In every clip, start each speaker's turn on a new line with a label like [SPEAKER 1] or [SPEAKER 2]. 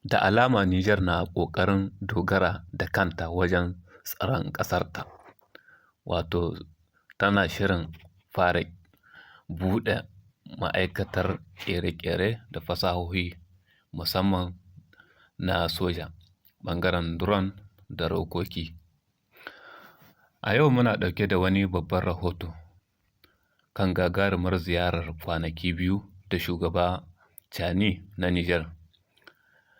[SPEAKER 1] Da alama Nijar na ƙoƙarin dogara da kanta wajen tsaron ƙasarta, wato tana shirin fara buɗe ma'aikatar ƙere-ƙere da fasahohi musamman na soja, ɓangaren drone da rokoki. A yau muna ɗauke da wani babban rahoto kan gagarumar ziyarar kwanaki 2 da shugaba Chani na Nijar,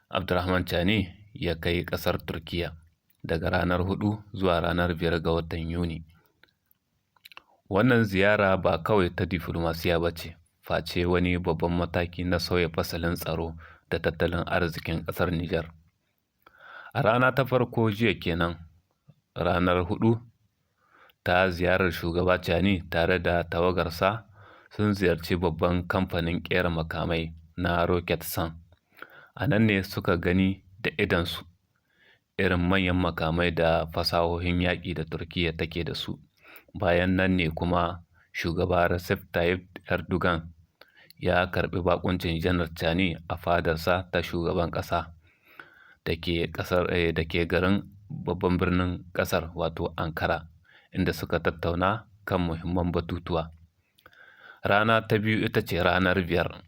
[SPEAKER 1] Abdurrahman Chani, ya kai ƙasar Turkiyya daga ranar 4 zuwa ranar 5 ga watan Yuni. Wannan ziyara ba kawai ta diflomasiya ba ce, face wani babban mataki na sauya fasalin tsaro da tattalin arzikin ƙasar Nijar. A rana ta farko jiya kenan, ranar 4 ta ziyarar shugaba Chani tare da tawagarsa sun ziyarci babban kamfanin ƙera makamai na Roketsan. A nan ne suka gani da idonsu irin manyan makamai da fasahohin yaƙi da Turkiyya take da su. Bayan nan ne kuma shugaba Recep Tayyip Erdogan ya karɓi bakuncin Janar Chani a fadarsa ta shugaban ƙasa da ke ƙasar da ke garin babban birnin ƙasar, wato Ankara, inda suka tattauna kan muhimman batutuwa. Rana ta biyu ita ce ranar 5.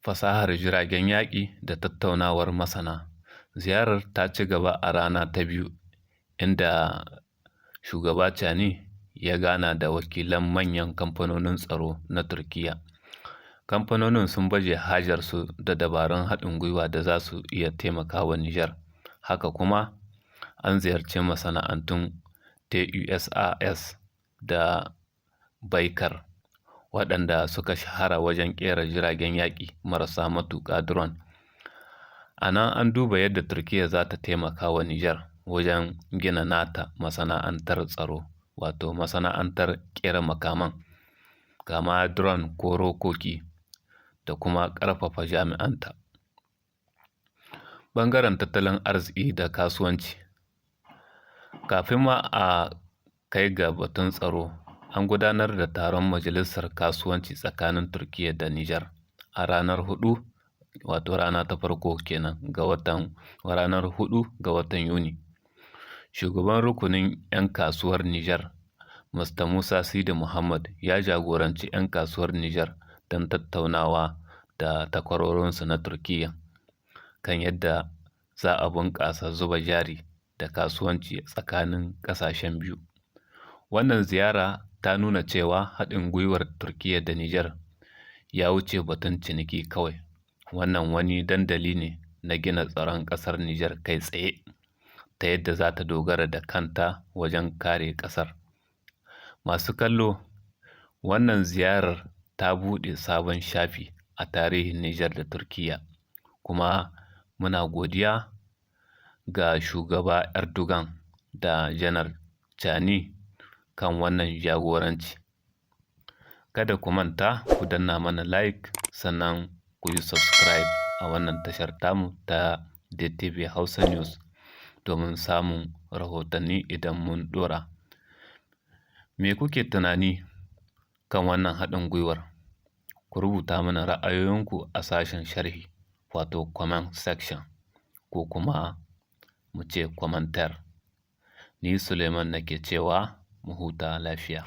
[SPEAKER 1] Fasahar jiragen yaƙi da tattaunawar masana. Ziyarar ta ci gaba a rana ta biyu, inda shugaba Chani ya gana da wakilan manyan kamfanonin tsaro na Turkiyya. Kamfanonin sun baje hajarsu da dabarun haɗin gwiwa da za su iya taimakawa Nijar. Haka kuma an ziyarci masana'antun TUSAS da Baykar, waɗanda suka shahara wajen ƙera jiragen yaƙi marasa matuƙa drone. A nan an duba yadda Turkiyya za ta taimaka wa Nijar wajen gina nata masana'antar tsaro, wato masana'antar ƙera makaman, kama drone ko rokoki, da kuma ƙarfafa jami'anta. Ɓangaren tattalin arziki da kasuwanci. Kafin ma a kai ga batun tsaro, an gudanar da taron majalisar kasuwanci tsakanin Turkiyya da Nijar a ranar 4, wato rana ta farko kenan ga watan ranar 4 ga watan Yuni. Shugaban rukunin 'yan kasuwar Nijar, Mr. Musa Sidi Muhammad, ya jagoranci 'yan kasuwar Nijar don tattaunawa da takwarorinsu na Turkiyya kan yadda za a bunƙasa zuba jari da kasuwanci tsakanin ƙasashen biyu. Wannan ziyara ta nuna cewa haɗin gwiwar Turkiyya da Nijar ya wuce batun ciniki kawai. Wannan wani dandali ne na gina tsaron ƙasar Nijar kai tsaye, ta yadda za ta dogara da kanta wajen kare ƙasar. Masu kallo, wannan ziyarar ta buɗe sabon shafi a tarihin Nijar da Turkiyya, kuma muna godiya ga shugaba Erdogan da Janar Chani kan wannan jagoranci. Kada ku manta ku danna mana like, sannan ku yi subscribe a wannan tashar tamu ta DTV Hausa News domin samun rahotanni idan mun ɗora. Me kuke tunani kan wannan haɗin gwiwar? Ku rubuta mana ra'ayoyinku a sashen sharhi, wato comment section, ko kuma mu ce commentaire. Ni Suleiman nake cewa mu huta lafiya.